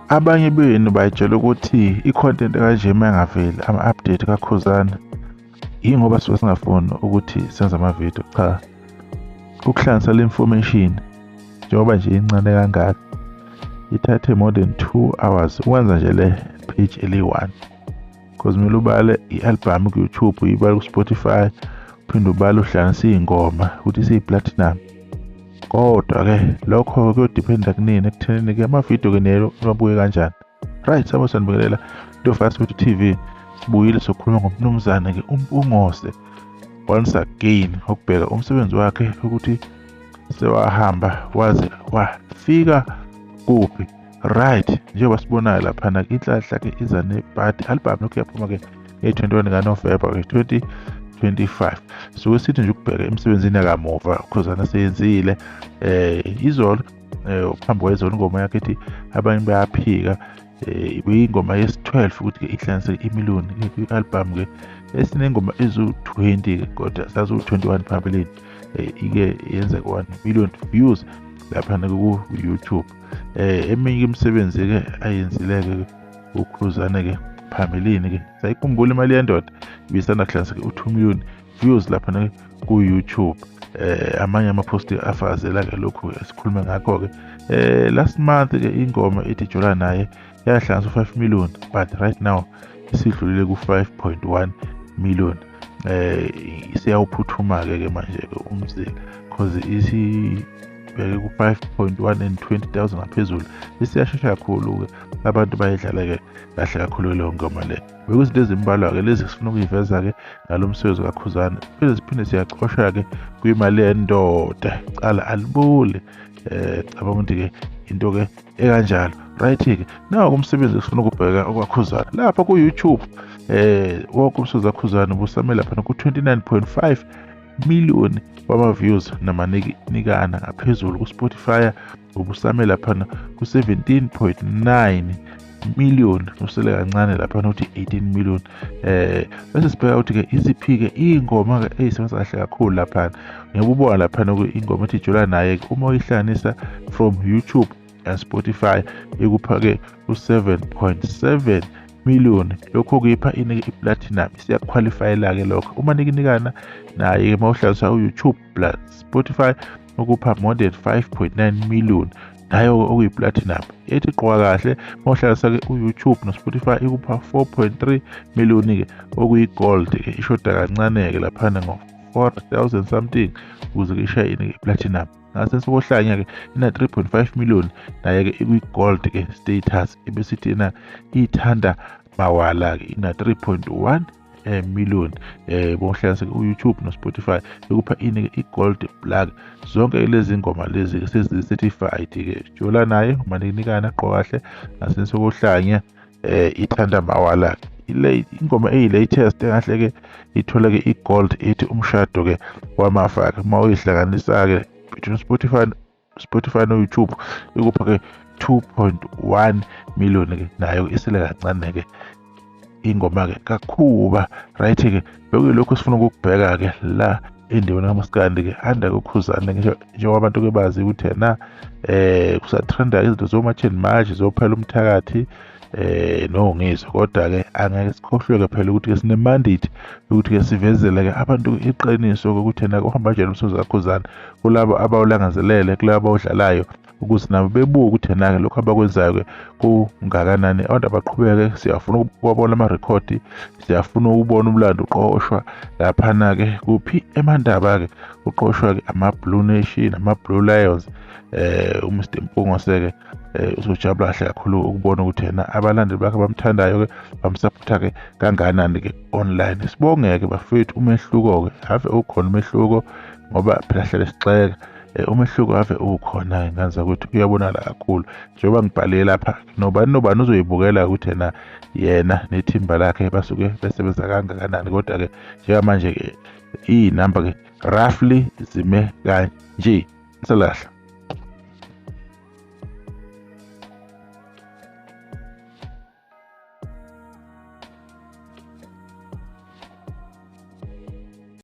Abanye benu bayitshela ukuthi i-content kanje uma ingaveli ama-update kaKhuzani yingoba sisuke singafuni ukuthi senze amavidiyo. Cha, ukuhlanganisa le information njengoba nje incane kangaka ithathe more than 2 hours ukwenza nje le page eliyi-1, because kumele ubale i-album ku-YouTube, uyibale ku-Spotify, uphinde ubale uhlanganise iy'ngoma ukuthi isiyi-platinum. Kodwa-ke lokho kuyodiphenda kunini ekuthenini-ke amavidiyo-ke nelo niwabuke kanjani. Right, sabo sanibingelela Ntofasi Wethu TV, sibuyile sokhuluma ngomnumzane-ke uMpungose once again, ukubheka umsebenzi wakhe ukuthi sewahamba waze wafika kuphi. Right, njengoba sibonayo laphana inhlanhla-ke iza nebhadi, album lokhu yaphuma-ke nge-21 kaNovemba-ke 2025. Suke sithi nje ukubheka emsebenzini yakamuva uKhuzani seyenzile izolo, phambi kwayizolo ingoma yakhe ethi abanye bayaphika, ibiyingoma yesi-12 ukuthi-ke ihlanganise imiliyoni kwi-album-ke esinengoma eziwu-20, kodwa saziwu-21 phambilini, ike yenze 1 million views laphana ku-YouTube. Eminye imisebenzi-ke ayenzile-ke uKhuzane-ke phambilini-ke, sayikhumbula imali yendoda ibisanda kuhlanganisa-ke u-2 million views laphana ku-YouTube. Amanye ama-post afakazela-ke lokhu esikhulume ngakho-ke. Last month-ke ingoma ethi Jola Naye yahlanganisa u-5 million, but right now isidlulile ku-5.1 million. Isiyawuphuthuma-ke ke manje-ke umzila, cause isibheke ku-5.1 and 20,000 ngaphezulu. Isiyashesha kakhulu-ke, abantu bayidlala-ke kahle kakhulu leyo ngoma le. Bekuyizinto ezimbalwa-ke lezi esifuna ukuyiveza-ke ngalo msebenzi kaKhuzani. Phinde siphinde siyacosha-ke kwimali yendoda, cala alibuli. Cabanga ukuthi-ke into-ke ekanjalo. Right-ke, nawo umsebenzi esifuna ukubheka okwaKhuzani lapha ku-YouTube. Wonke umsebenzi kaKhuzani ubusame laphana ku-29.5 million wama-views namanikana ngaphezulu. Ku-Spotify ubusame laphana ku-17.9 million, usele kancane laphana ukuthi 18 million. Bese sibheka ukuthi-ke iziphi-ke iy'ngoma-ke ey'sebenza kahle kakhulu laphana. Ngeke ubona laphana ingoma ethi Jola Naye, uma uyihlanganisa from YouTube and Spotify ikupha-ke u-7.7 million. Lokho kuyipha inike i-platinum, isiyakhwalifayela-ke lokho. Uma nikinikana naye-ke uma uhlanganisa u-YouTube plus Spotify ukupha more than 5.9 million, nayo okuyi-platinum. Ethi gqoka kahle uma uhlanganisa-ke u-YouTube no-Spotify ikupha 4.3 million-ke okuyi-gold-ke, ishoda kancane-ke laphana ngo-4,000 something ukuze-ke ishaye inike i-platinum. Ngasensokohlanya-ke ina 3.5 million, naye-ke ikwi-gold-ke status. Ebesithi ina ithanda mawala-ke ina 3.1 million, bohlanganisa u-YouTube no-Spotify ikupha ini-ke i-gold plug. Zonke lezi ngoma lezi sezi-certified-ke, Jola Naye, uManikinikana, Gqoka Kahle, ngasensokohlanya, ithanda mawala. Ile ingoma eyi-latest engahle-ke ithole-ke i-gold ethi umshado-ke wamafa-ke, uma uyihlanganisa-ke between Spotify no-YouTube ikupha-ke 2.1 million-ke, nayo isele kancane-ke ingoma-ke kaKhuba. Right-ke, bekuyilokhu esifuna ukukubheka-ke la endaweni kaMaskandi-ke anda kuKhuzani, njengoba abantu-ke bazi ukuthi yena kusatrenda izinto zo-March and March, zophela umthakathi nongizwe. Kodwa-ke angeke sikhohlwe-ke phela ukuthi-ke sine-mandate ukuthi-ke sivezele-ke abantu iqiniso ukuthi yena kuhamba kanjani umsebenzi kaKhuzani kulabo abawulangazelele, kulabo abawudlalayo, ukuze nabo bebuke ukuthi yena-ke lokhu abakwenzayo-ke kungakanani. Abantu abaqhubeke, siyafuna ukubona amarekhodi, siyafuna ukubona umlando uqoshwa laphana-ke kuphi eMandaba-ke, uqoshwa-ke ama-Blue Nation, ama-Blue Lions. uMr Mpungose-ke uzojabula kahle kakhulu ukubona ukuthi yena abalandeli bakhe abamthandayo-ke bamsaphotha-ke kangakanani-ke online. Sibonge-ke bafethu, umehluko-ke ave ukhona umehluko, ngoba phela hlale sixeka. Umehluko ave ukhona nganza ukuthi uyabonakala kakhulu, njengoba ngibhale lapha nobani nobani uzoyibukela ukuthi yena nethimba lakhe basuke besebenza kangakanani. Kodwa-ke njengamanje-ke iy'namba-ke roughly zime kanje. Selahla.